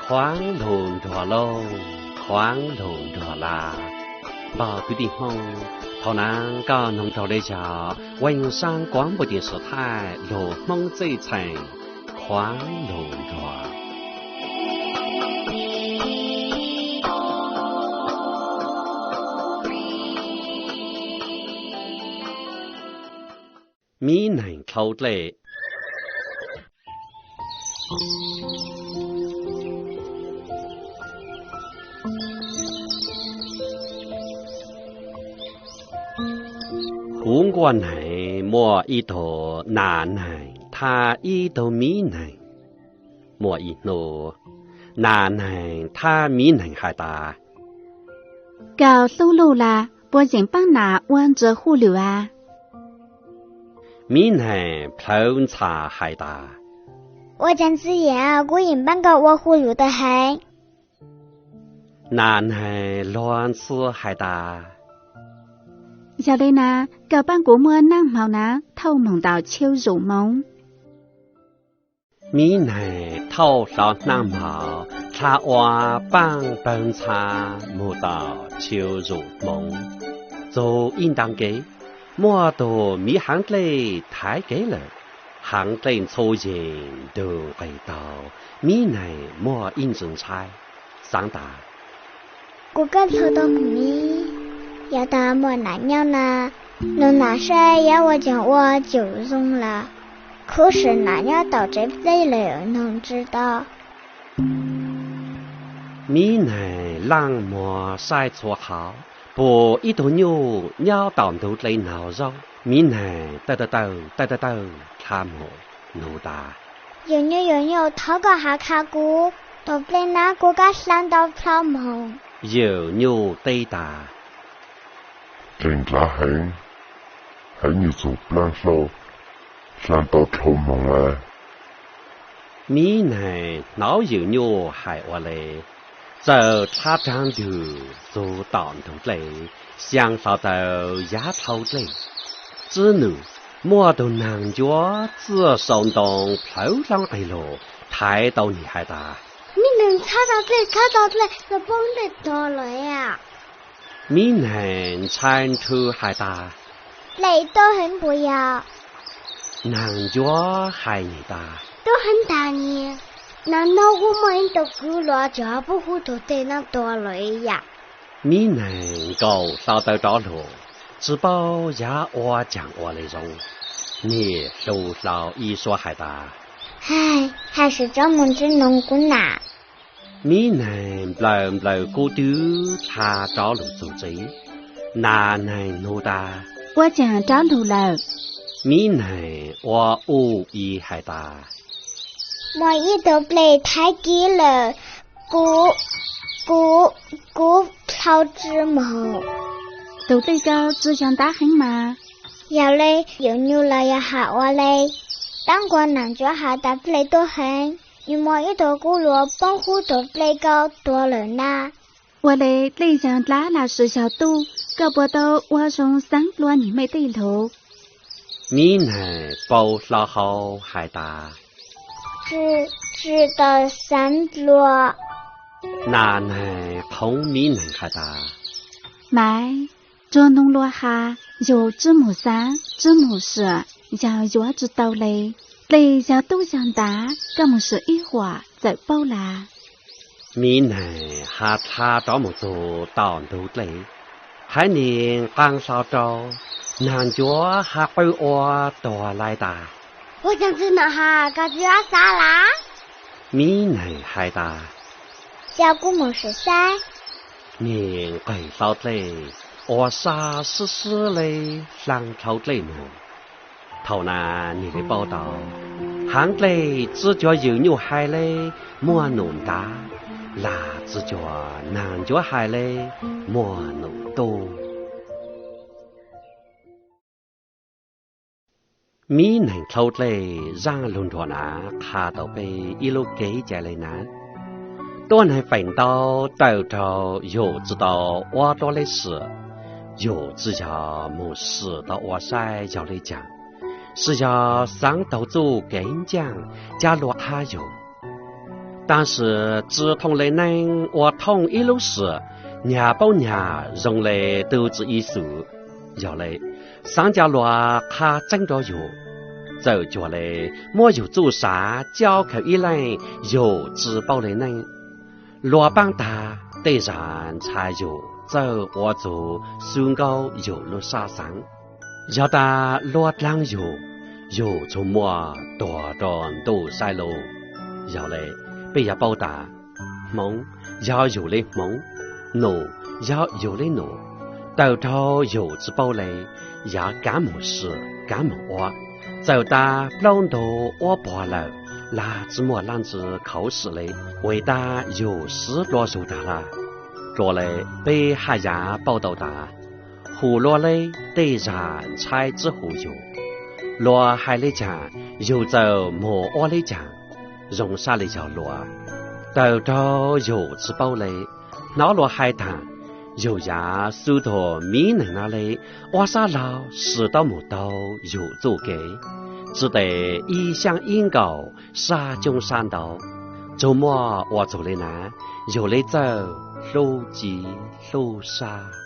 Qhuaav lug nruag lauj, qhuaav lug nruag las. Npawg kwv tij Hmoob, thaum na koj noog raug le zog, ua yu saab kuav npua ceev sum thaij lug Hmoob txej txheej, qhuaav lug nruag. Miv neeg dlhau dlej. Huv nkuaj neeg muaj ib tug nas neeg thab ib tug miv neeg. Muaj ib hnub, nas neeg thab miv neeg hais tas, Koj hlub luj las, puas yeem paab nas ua ntsws huj lwm as? Miv neeg plhawv ntxhas hais tas, Ua caag tsi yog, kuv yeem paab koj ua huj lwm tag heev. Nas neeg luag ntxhi hais tas, Yog le na, koj paab kuv muaj naaj hmo na thauj moog tau chiu zuj moov. Miv neeg thauj hlo naaj hmo, dlha ua paaj pawg ntxha moog tau chiu zuj moov. Txug ib ntaag kev, muaj tug miv haav dlej thaiv kev lawm. Haav dlej ntxhov yees ntug nqes taug, miv neeg muaj ib ntsis ntshai, xaav tas, Kuv kab dlhau tau moog miv, yog tas muaj nam nyob na, nug nam saib yuav ua caag ua caum zoo lawm. Khuv sim nam nyob tom tsev pleb lawm nug tsi tau. Miv neeg laaj muag saib txhua qhov, pum ib tug nyuj nyob tom ntug dlej nug zaub. Miv neeg tawg tawg tawg tawg tawg tawg dlha moog nug tas, Yawm nyuj, yawm nyuj, thov koj has qha kuv, tug dlej na kuv kab dlha ntau dlhau moog. Yawm nyuj teb tas, Dlej dlav heev, heev nyuj txug plaab dlhau, dlha ntau dlhau moog lawm. Miv neeg hnov yawm nyuj hais ua le, txawm dlha raag ntug txug tom ntug dlej, xyaa hlo taw yav dlhau dlej. Tswb nwg, muaj tug naag ncuav txuaj sau ntoo plhawv dloob qig lug thaiv tau nwg hais tas, Miv neeg, txhab tau dlej, txhab tau dlej, koj poob dlej tuag lawm. Miv neeg ntshai nrhw hais tas, Dlej tuab heev puas yog? Naag ncuav hais nwg tas, Tuab heev taag nyag, nam nuav kuv muaj ib tug kwv luas cov poob huv tug dlej nuav tuag lawm yom. Miv neeg nkaum hlo taw rov lug, tsi paub yuav ua caag ua le zoo. Nwg hlu hlo ib suab hais tas, Hais, hais sum rov moog ntsib noog kuv nam. Miv neeg nplawm nplawm kub twb dlha rov lug txug tsev. Nas neeg nug tas, Ua caag rov lug lawm? Miv neeg ua u i hais tas, Muaj ib tug dlej thaiv kev lawm, kuv, kuv, kuv dlhau tsi moog. Tug dlej koj tsi yog ntav heev mas. Yog le, yawm nyuj los yog has ua le, taab kuas nam ncuav has tas dlej tuab heev, nwg muaj ib tug kwv luas poob huv tug dlej koj tuag lawm na. Ua le dlej yog dlav los sis yog tuj, koj puas tau ua zoo xaav dlua nwg mej tej lug? Miv neeg paub hlo hau hais tas, Tsi, tsi tau xaav dlua. Nas neeg qhoov miv neeg hais tas, Maiv, tsuag nug luas has, yug tsi moog xaav tsi moog swm, yog yuav tsi tau le. Dlej yog tuj yog ntav, koj moog swm ib huam txawm paub las. Miv neeg has dlha rov moog txug tom ntug dlej, haiv neeg nqaa hlo rua, naag ncuav has qw ua tuag lai tas, Ua caag tsi nam has, koj tsi yuav xaav las? Miv neeg hais tas, Xyov, kuv moog swm saib. Nwg nqeg hlo dlej, ua sab sib sib le hlaa dlhau dlej moog. Thaum na nwg le paub tau, haav dlej tsi cuag yawm nyuj hais le muaj num ntav, las tsi cuag naag ncuav hais le muaj num tuj. Miv neeg dlhau dlej zaaj lug nruag na qha tau peb ib lub kev cai le na. Tuab neeg feem ntau tawm raug yug tsi tau ua dlua le swm, yug tsi yog moog swm tau ua saib yog le caag, tsi yog xaav taug txuj kev ncaaj ca luas qha yug. Tab sis tsi thooj le neej ua thooj ib lub sim, nyag paub nyag zoo le tug txiv ib xus. Yog le, xaav ca luas qha tseeb rua yug, txawm cuag le muab yug txuj sa coj khaws ib leej yug tsi paub le neej. Luas paab taag tej zag ntxhais yug txawj ua txug xub nkaub yug lub sab xaav. Yog tas luas dlaag yug, yug txug muaj tuag rua ntuj saib lug. Yog le, peb yuav paub tas, hmoov yog yug le hmoov, num yog yug le num. Tawm raug yug tsi paub le, yaav kaav moog swm kaav moog ua. Txawm tas plaub ntug ua pog lawm, lag tsi muaj laj ntsi khauv swm le, ua tas yug swv dlua zug taag lawm. Dlua le, peb haj yaav paub tau tas, hum luas le tej zag ntxhais tsi hum yug. Luas hais le caag, yug txawm moog ua le caag. Zoo sab le yog luas, tawm raug yug tsi paub le, hnov luas hais taag, yug yaav xub tug miv neeg no le, ua sab laug swm tau moog taug yug txuj kev. Tsi tes ib xyaab ib nkaus, sab coob sab ntau, tsuas muaj ua txug le na, yug le txawj hlub ci hlub sab.